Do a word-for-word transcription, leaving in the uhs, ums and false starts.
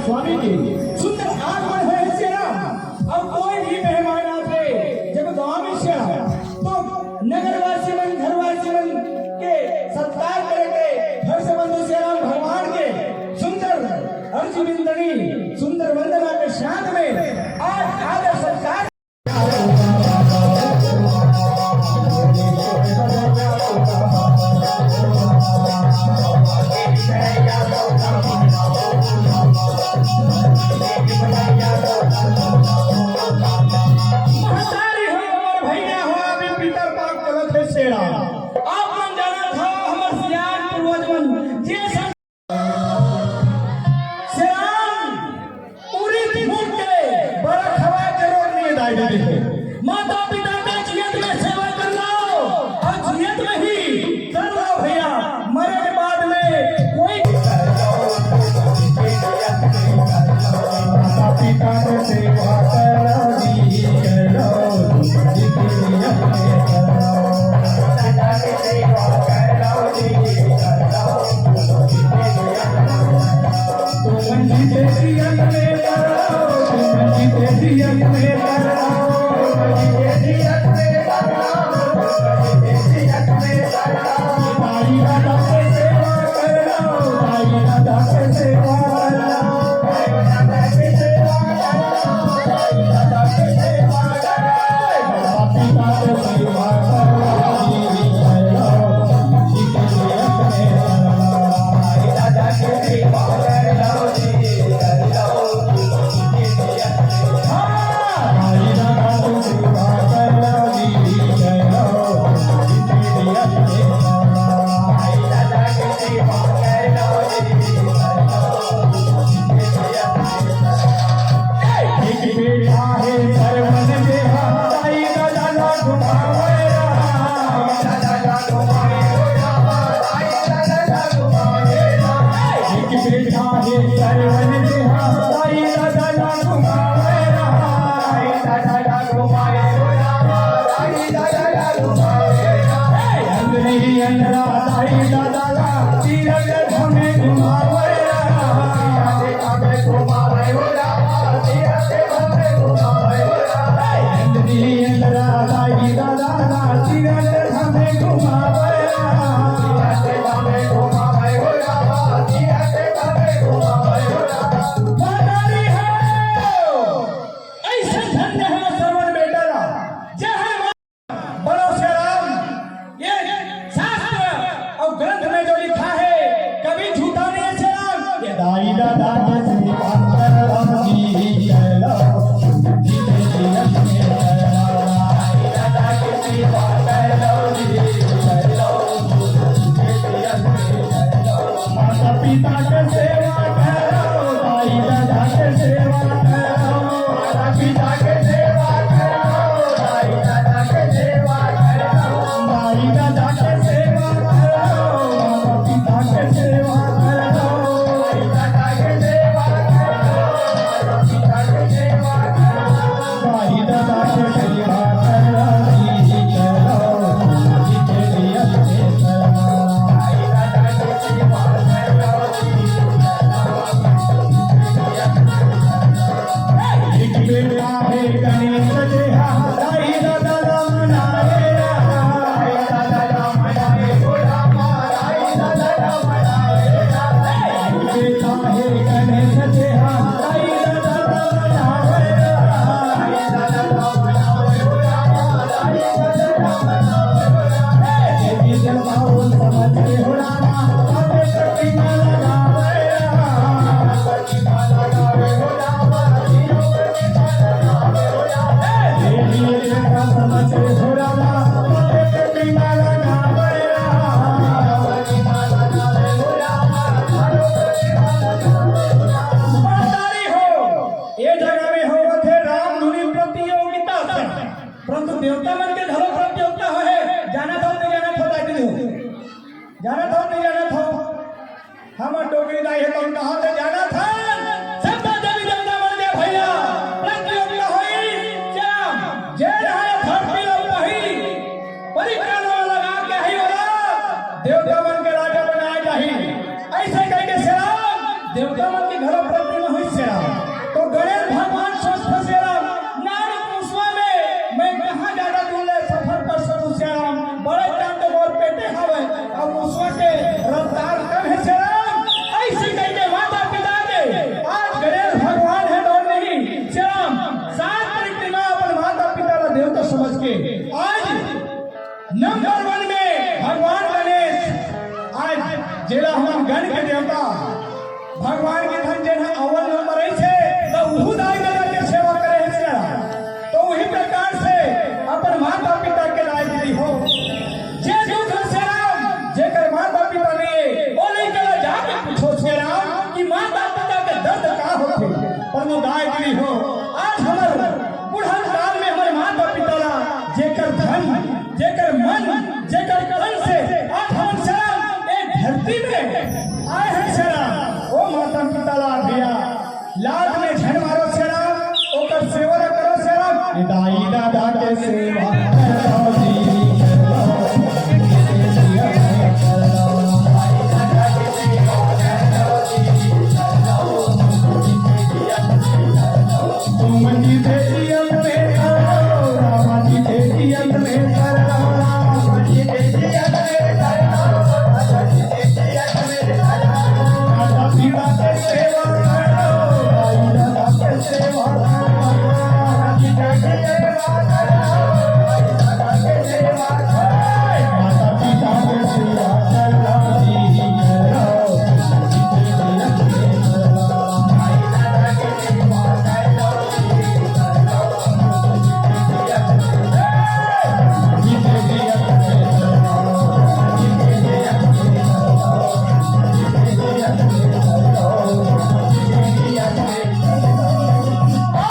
स्वामी के सुंदर आगमन होय हे श्री राम। अउ कोई भी मेहमान आथे जब गांव में श्री राम, तो नगरवासी मन, घरवासी मन के सत्कार करे के फर्ज बंधु श्री राम भगवान के सुंदर अर्जी बिंदनी, सुंदर वंदना के साथ में आज आदर सत्कार महतारी हो, हमर भैया हो, अभी पितर पाक चलत हे सेरा। आप मन जानत हो, हमर सियान पूर्वज मन जे सं-, सेरान पूरी फूट के बड़ा खवा के रोग नहीं दाई देते हैं। माता पिता के जियत में सेवा कर लो और जियत में ही कर लो भैया, मरे के बाद में कोई माता पिता के सेवा करो जी, करो। ये जगह में होवत हे राम धुनी प्रतियोगिता, परंतु देवता मन के घलो प्रतियोगिता होय हे। जानत हो, नहीं जानत हो, ताकि नहीं हो। जानत हो, नहीं जानत हो। हमर डोकरी दाई हे, तुम कहाँ से जानत हन? सब तो देवी देवता मन के भैया, प्रतियोगिता होई, क्या? जे रहा धरती लो वही, परिक्रमा लगा के ही वाला, देवता मन के राजा बनाए जाही। ऐसे कह के श्री राम देवता मन के घरों प्रतिमा होइस हे राम। तो गणेश भगवान सोचथे हे राम, नान मुसवा में मैं कहाँ ज्यादा दूर ले सफर कर सकूं हे राम, बड़े जान तो मोर पेटे हवे, अब मुसवा के रफ्तार कम हे हे राम। ऐसे कहिके माता पिता के आज गणेश भगवान हे दौड़ नहीं हे राम, सात परिक्रमा अपन माता पिता ला देवता समझ के आज नंबर वन में भगवान गणेश, आज जेला हमन गण के देवता भगवान के धन जेन ह अव्वल नंबर ऐसे तो उहू दाई ददा के सेवा करे हे शेरा। तो वही प्रकार से अपन माता पिता के दाई दीदी हो, जे दुख ल शेरा, जेकर माता पिता नहीं हे, ओ लइका ला जाके पूछो शेरा कि माता पिता के दर्द का होथे। पर वो दाई दीदी हो, आज हमर बुढ़न काल में हमर माता पिता ला जेकर धन, जेकर मन, जेकर कलम से आज हमन शेरा एक धरती में आए हन शेरा, ओ माता पिता ला भैया लाज